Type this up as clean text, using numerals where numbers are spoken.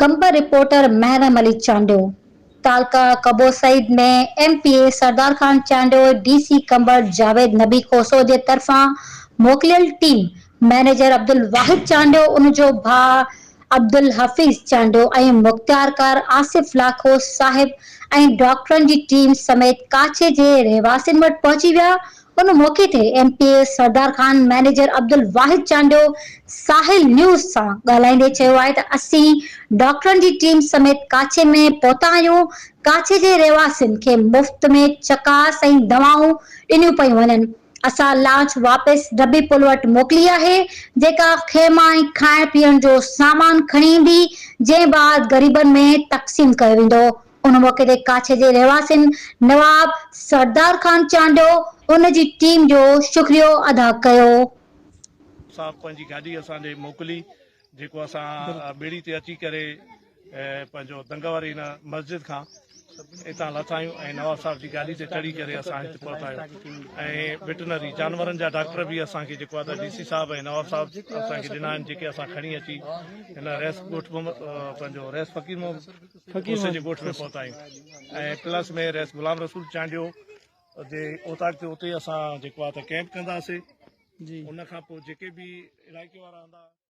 Qambar reporter Muharram Ali Chandio, taluka Qabo Saeed ۾ M P A Sardar Khan Chandio D C Qambar Javed Nabi Khoso جي طرفان موڪليل team manager Abdul Wahid Chandio ان جو ڀاء عبدالحفيظ چانڊيو ۽ مختيارڪار آصف لاکو صاحب ۽ ڊاڪٽرن جي ٽيم سميت ڪاڇي جي رهواسين وٽ پهچي ويا ان موقعي تي M P A Sardar Khan manager Abdul Wahid Chandio Sahil news سان ڳالهائيندي چيو آهي ته اسين ڊاڪٽرن جي ٽيم سميت ڪاڇي ۾ پهتا آهيون، ڪاڇي جي رهواسين کي مفت ۾ چڪاس ۽ دوائون ڏنيون پيون وڃن، اسان لانچ واپس ڊبي پل وٽ موڪلي آهي، جيڪا خيما ۽ کائڻ پيئڻ جو سامان کڻي ايندي، جنهن بعد غريبن ۾ تقسيم ڪيو ويندو. ان موقعي تي ڪاڇي جي رهواسين نواب سردار خان چانڊيو ان جي ٽيم جو شڪريو ادا ڪيو. صاحب پنهنجي گاڏي اسان ڏي موڪلي جيڪو اسان ٻيڙي تي اچي ڪري پنهنجو دنگ واري هن مسجد کان اتان لٿا آهيون ۽ نواب صاحب جي گاڏي تي چڙهي ڪري اسان هت پهتا آهيون ۽ وٽنري جانورن جا ڊاڪٽر به اسان کي جيڪو آهي ته ڊي سي صاحب ۽ نواب صاحب اسان کي ڏنا آهن جيڪي اسان کڻي اچي هن رئيس ڳوٺ محمد پنهنجو رئيس فقير محمد کوسي جي ڳوٺ ۾ پهتا آهيون ۽ پلس ۾ رئيس غلام رسول چانڊيو جي اوطاق تي اتي اسان جيڪو آهي ته ڪيمپ ڪنداسي جي ان کان پوء جيڪي به علائقي وارا هوندا.